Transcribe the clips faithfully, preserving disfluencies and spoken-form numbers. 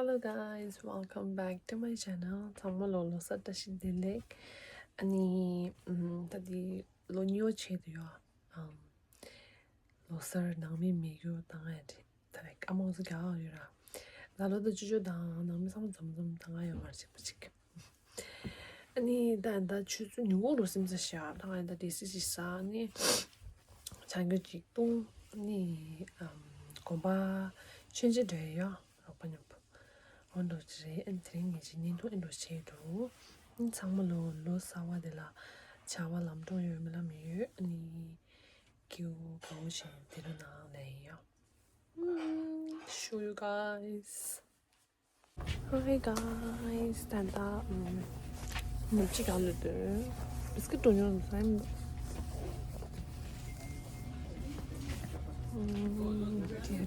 Hello guys, welcome back to my channel. ཚང་མ་ལོ་ལོ་གསར་བཀྲ་ཤིས་བདེ་ལེགས། ཨ་ནི་ཨམ་ད་འདི་ལོ་གཉིས་པ་ཆགས་བསྡད་ཡོད། ཨམ་ལོ་གསར་ནང་མི་མེད་རྒྱུ་བཏང་ཡ་དེ་ད་རེས་ཨ་མ་ཚོ་རྒྱག་ཡོད་ར། ད་ལོ་ད་ཅོ་ཅོ་དང་ནང་མི་ཚང་མ་འཛོམས་འཛོམས་བཏང་ཡ་ཡོད་མ་རེད་ཅིག་པ་ཅིག་ཨ་ནི་ད་ད་ཆུ་ཚོད་ཉི་འོག་རུ་སིམ་ས་ཤ་ད་ང་ད་དེ་སི་སི་ས་ནི་ཆང་གི་ཅིག་བཏུང་ནི་ཨམ་གོམ་པ་ཆོན་ཆེ་འདྲ་ཡོད་རོགས་པ་མཉམ་པོ་འོ་འགྲོ་ཅི་རེད། ཨན་དེ་རིང་ངེད་ཀྱི་བརྙན་ཐུང་ཨན་འགྲོ་བྱས་འགྲོ། ཨན་ཚང་མ་ལོ་ལོ་གསར་བ་དེ་ལ་བྱ་བ་ལམ་འགྲོ་ཡོད་མི་ལ་མི་ཡོད། ཨ་ནི་སྐྱིད་པོ་དགའ་བོ་བྱས་དེ་རུ་ནང་ལ་ཡིན་ཡོད། Show you guys. Hi guys, ད་ལྟ་ནུབ་ཅིག་ག་ལུས་དོན་བིས་ཀིཊ་འགྲོ་མྱོང་ས་ཡིན།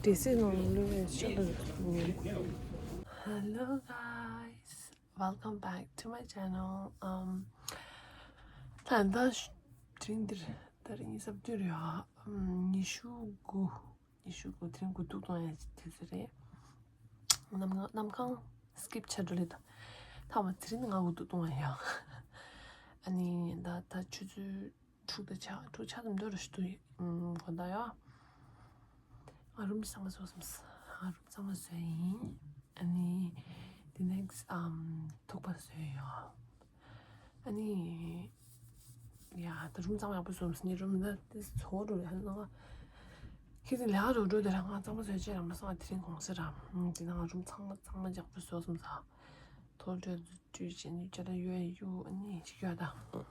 དེ་སི་ནང་ལུས་བས་ཤ་ལུས། Hello guys, welcome back to my channel. Um, ད་ལྟ་དེ་རིང་འདིར་ད་རིང་གསར་འགྱུར་ཡོད། ཉི་ཤུ་དགུ། ཉི་ཤུ་དགུ་དེ་རིང་དགུ་ཐུག་གཏོང་ཡ་དེ་ཚོ་རེད། གནམ་གང་གནམ་གང་སི་ཀིབ་བྱ་འགྲོ་ལེ་ད། ཐ་མ་དེ་རིང་ང་དགུ་ཐུག་གཏོང་ཡ་ཡང་། ཨ་ནི་ད་ད་ཆུ་ཚོད་དྲུག་དང་ཆ་དྲུག་ཆ་ཙམ་འདོད་རུ་ཞུ་དུ་གོ་ད་ཡ། ང་རུམ་གཙང་མ་བཟོ་བསམ་ས། ང་རུམ་གཙང་མ་བཟོ་ཡ་ཡིན། ཨ་ནི་དེ་ནེག་སི་ཨམ་ཐུག་པ་བཟོ་ཡ་ཡོད། ཨ་ནི། ཡ་ད་རུམ་གཙང་མ་ཡག་པོ་བཟོ་མི་སྲིད་ནི་རུམ་ད་དེ་ཚོ་འགྲོ་ཡ་ན། ཁྱེད་ཚོ་ལས་ཀ་འགྲོ་འགྲོ་དེ་རང་ང་གཙང་མ་བཟོ་ཡ་ཅེས་རང་མ་སང་དེ་རིང་གོང་ཟེར་ར། དེ་ན་ང་རུམ་ཚང་མ་གཙང་མ་ཡག་པོ་བཟོ་སོང་ས། ཐོ་འགྲོ་དུས་བྱས་ནི་ཅ་ད་ཡོད་ཡུ་ཨ་ནི་ཅིག་ཡོད་ད། པོ་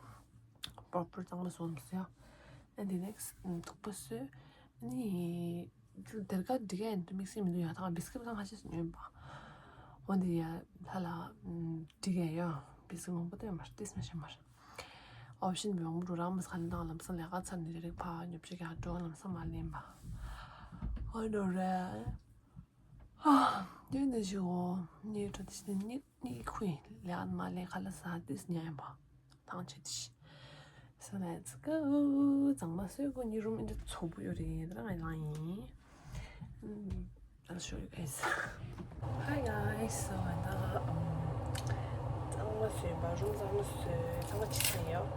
རོ་པར་གཙང་མ་བཟོ་མི་སྲིད་ཡ། ཨ་དེ་ནེག་སི་ཐུག་པ་བཟོས། ཨ་ནི། དེར་ཀ་འགྲིག་ག་ཡིན་དུ་དམིགས་བསལ་མི་འདུག་ཡ། ད་ང་བིས་ཀིཊ་ཁ་ཁ་ཤས་ཤིག་ཉོས་པ། འོ་འདི་ཡ་ལྷ་ལ་འགྲིག་ག་ཡོད། བིས་ཀིཊ་མང་པོ་བསྟན་མར་ཏིས་མ་ཤེས་མར། ཨོབ་ཤན་མང་པོ་འགྲོ་རང་མི་ཁ་ནི་དང་ལམ་སང་ལས་ཀ་ཚར་ནས་རེ་རེ་ཕ་ཉོབ་ཅིག་ཡ་འགྲོ་ལམ་སང་མ་ལེན་པ། འོ་འགྲོ་རེད། ཨ། དེ་ནས་ཞུ་འོ། ནི་འགྲོ་དེ་ནི་ནི་ཁུའི་ལས་ཀ་མ་ལེན་ཁ་ལ་ས་ཏིས་ཉ་ཡིན་པ། ཐང་ཆད་ཤི། So let's go. གཙང་མ་བཟོས་གོ་ནི་རུམ་ཨིན་དྲ་ཚོགས་པོ་ཡོད་རེད། ད་ང་ལང་ཡིན། I'll show you guys. Hi guys. So ད་གཙང་མ་བཟོས་པ་རུམ་གཙང་མ་བཟོས་གཙང་མ་ཅི་ཚང་ཡོད།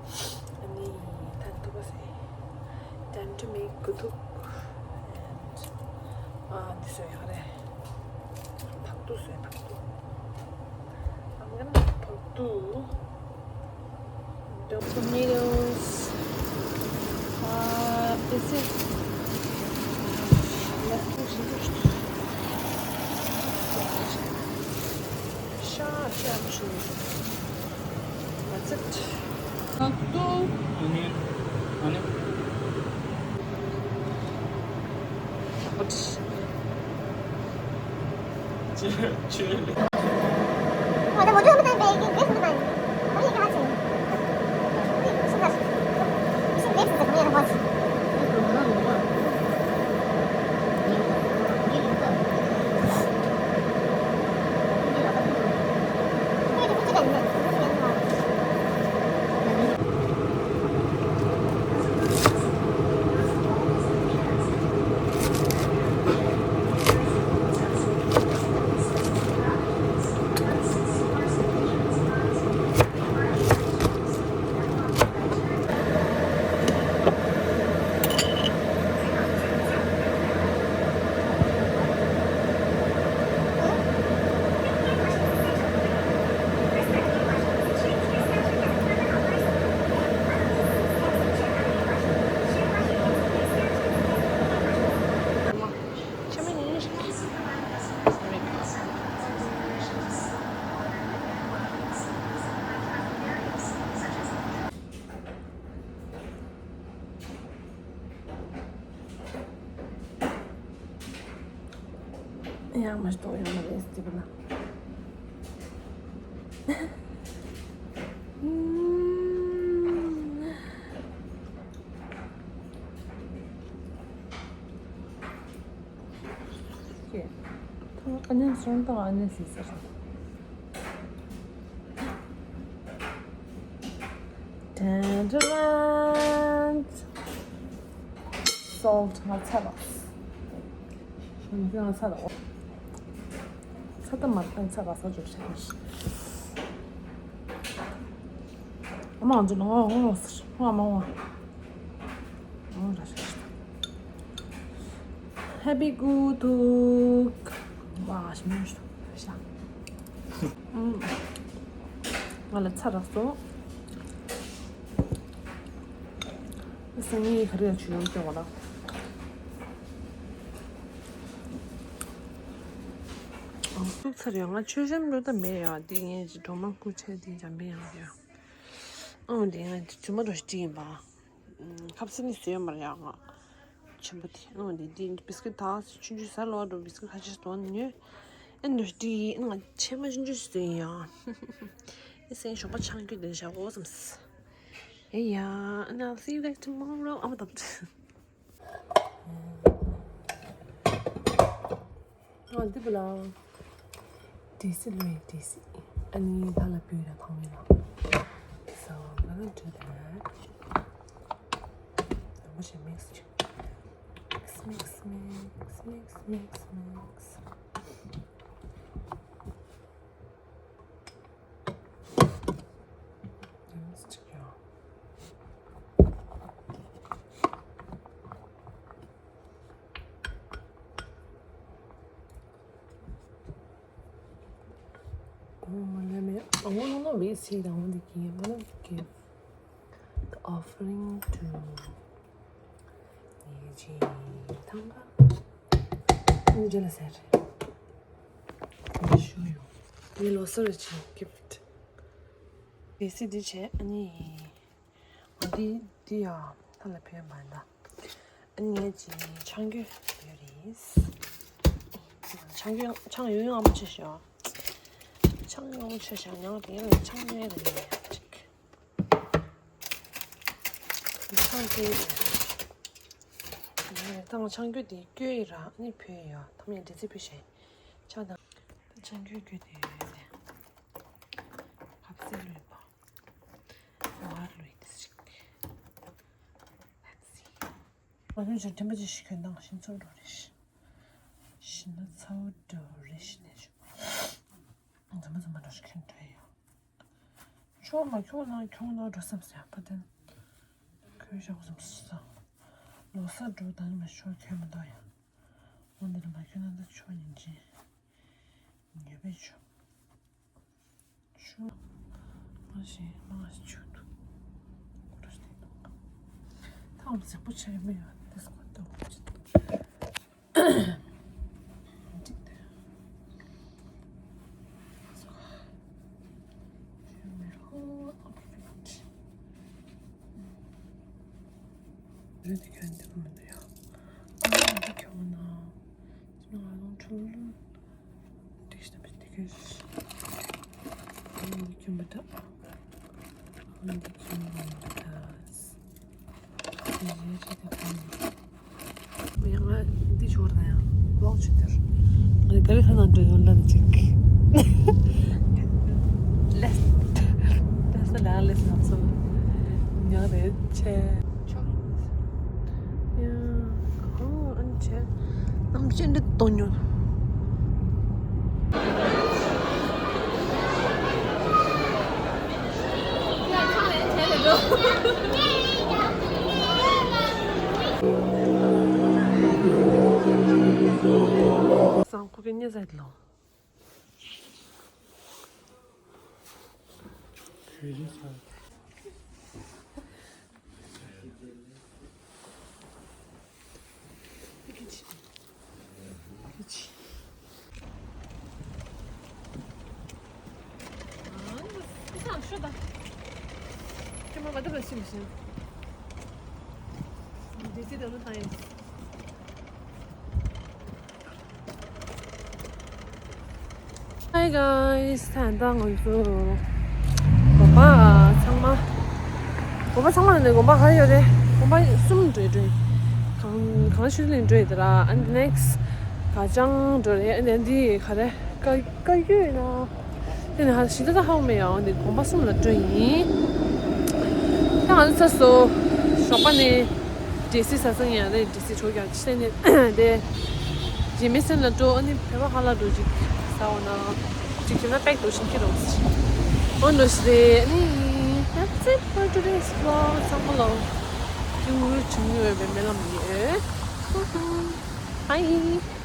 ཨ་ནི་ད་ཐུག་པ་བཟོས། Time to make good. And ཨ་འདི་བཟོས་ཡག་རེད། ཕག་ཏུ་བཟོས་ཕག་ཏུ། I'm gonna make ཕག་ཏུ། Tomatoes. Uh, is it? Sure, sure, sure. That's it. ཕག་ཏུ། ཨ་ནི། ཨ་ནི། ཅེ་ཅེ། ཡང་མ་གཏོགས་ཡོད་མ་རེད་ཟེར་གྱི་ན། ཨོ་ཁེ། ཐོག་ཨ་ནེ་སོང་དང་ཨ་ནེ་སི་ཟེར། ཏན་ཏན། སོལ་ཊི་ང་ཚ་ལ། ང་ཚ་ལ། ཚ་ད་མར་ཚ་ར་ས་ཅོག་ཆ་ནས། ཨ་མ་ང་ཚོ་ལ་ངོ་ངོ་ཟེར་ངོ་ཨ་མ་ངོ་ངོ་ར་ཤ་ཤ། Happy good to ཝ་ཤི་མོ་ཤ་ཤ། ང་ལ་ཚ་རག་སོང་། སང་ཉིན་ག་རེ་ཡང་བྱུང་ཡོང་སྐྱོ་བ་ལ། ཨང་། བཙུགས་ཚར་ཡོད། ང་མཆོད་བཤམས་འགྲོ་ད་མེད་ཡ། འདི་ངས་ཀྱི་སྒྲོལ་མ་སྐུ་ཆས་འདི་འཇམ་པའི་ཡང་ཡ། ཨང་། འདི་ང་ཀྱི་རྫུན་མ་འགྲོ་ཞིག་ཡིན་པ། ཁབ་སེ་ནི་བཟོས་ཡོད་མ་རེད་ཡ་ང་། ཆེན་པོ་དེ། ཨང་། འདི་འདི་འདི་བིས་ཀིཊ་ད་ཆུང་ཆུང་ཟ་ལོ་འགྲོ་བིས་ཀིཊ་ཁ་ཤས་དོན་ཉོས། ཨེ་འགྲོ་ཞིག་ཡིན། ང་ཆེན་མ་ཆུང་ཆུང་བཟོས་ཡིན་ཡ། ཨེ་སེང་ཞོགས་པ་ཆང་སྐྱོད་དེ་བཞག་འོ་བསམ། ཨེ་ཡ། And I'll see you guys tomorrow. ཨ་མ་དང་། ཨ་འདི་བུ་ལ། འདྲེ་སི་ལོས་འདྲེ་སི། ཨ་ནི་ད་ལ་བུ་ར་ཐང་མི་ལ། So I'm gonna do that. I'm gonna mix it. Mix, mix, mix, mix, mix, mix. Oh, let me, I wanna know, we see that one again. I'm gonna give the offering to Niji Tanga. Let me just say. Let me show you. ངའི་ལོ་གསར་གྱི་gift. ལི་སི་འདི་བྱས། ཨ་ནི་འདི་འདི་ཡང་ཐ་ལ་ཕན་པ་འདྲ། ཨ་ནི་ངས་ཀྱི་ཆང་གོས་ཡོད་རེད། ཆང་གོས་ཆང་ཡོད་ཡོད་ཨ་མ་ཆེ་ཤོག་ཆང་ཡོད་ཨ་མ་ཆེ་ཤོག་ངས་དེ་ཡང་ཆང་ཡོད་རེད་ཅིག་ཆང་གོས་ད་ང་ཆང་གོས་དེ་སྐྱོ་ཡི་ར། ཨ་ནི་ཕུལ་ཡོད། ཐ་མ་ཡང་འདི་ཚེ་ཕུལ་ཤེས་ཆང་དང་། ད་ཆང་གོས་སྐྱོ་དེ་ཡོད་རེད། ཁབ་སེ་ལུས་པ། ཝར་ལུས་དེ་ཞིག Let's see. ང་ཚོས་ཅིག་དྲན་པ་ཅིག་ཞིག་གྱོན་དང་ཤིང་ཚོར་འགྲོ་རེ་ཞིག་ཤིང་ན་ཚ་བོ་འགྲོ་རེ་ཞིག་ནས་ཞུ། འཛམ་པ་འཛམ་པ་འགྲོ་ཞིག་གྱོན་འགྲོ་ཡོད། ཆོག་མ་ཁྱོང་ན་ཁྱོང་ན་འགྲོ་བསམ་ཟེར་བ་དན། ཁོས་ཞག་བསམ་ས། ལོ་གསར་འགྲོ་དང་མ་ཆོག་ཁྱོད་མ་འདུག་ཡ། འོ་འདི་ལ་མ་ཁྱོད་ན་ད་ཆོག་ཡིན་ཅི། ཉོས་པས་ཆོག་ཆུ། མ་ཞེས་མ་ཞེས་ཆུ་འདུག་ཀུ་རུ་སྟེ་འདུག་ཐང་ཟེར་པོ་ཆེ་མེད་ཡོད་དེ་སྐོར་དུ་འདུག་ཅིག་དེ། ཆུ་མེད་ཧོ་ཨོ་ཁེ་ཕིག་རེད་དེ་ཁྱོད་འདི་མི་འདུག་ཡ། ཨ་འདི་ཁྱོད་ན་ང་རང་ཁྲོ་ལུ། ཡང་ང་འདི་ཞོར་ན་ཡང་ཝོག་ཆུ་དེར། ང་ག་རེ་ཁ་ནང་འགྲོ་ཡོང་ལབ་ཅིག་ལེས་ལེས་ལ་ལེས་ལ་སོ་ཉག་རེད་ཆེ། ཡ། ཨོ་ཨན་ཆེ། ནམ་ཤེས་འདི་དོ་ཉོ། སང་ཁོ་གི་ཉེ་ཟད་ལོ། Hi guys, ད་ལྟ་ང་ཚོ་དགོན་པ་ཚང་མ། དགོན་པ་ཚང་མ་ནས་དགོན་པ་ག་རེ་ཡོད་རེད། དགོན་པ་གསུམ་འགྲོ་འགྲོ། གང་གང་ཤུལ་ལིང་འགྲོ་ཡོད་ར། And next ག་ཅང་འགྲོ་རེད། And འདི་ག་རེ་ཀ་ཀ་ཡོད་ན། དེ་ནས་ཧ་ཞི་ད་ད་ཧའོ་མེ་ཡང་འདི་དགོན་པ་གསུམ་ལ་འགྲོ་ཡིན། ད་ང་ཚོ་ཚ་སོ་ཞོགས་པ་ནས་འདྲེ་སི་ས་སང་ཡང་རེད། འདྲེ་སི་གྲོ་རྒྱག་ཆེ་ནས་དེ་རྗེས་མའི་སེམས་ལ་འགྲོ། ཨ་ནི་བོད་པ་ཧ་ལ་འགྲོ་ཅིག་ད་འོ་ན་གཅིག་བྱས་ན་པེག་ཏུ་ཤིང་ཁྱི་རོགས། འོ་འདྲ་ཞིག་རེད། ཨ་ནི། That's it for today's vlog. བསམ་བློ་ཅུང་ངུ་ཅུང་ངུ་བའི་སྨོན་ལམ་ཡོད། Bye.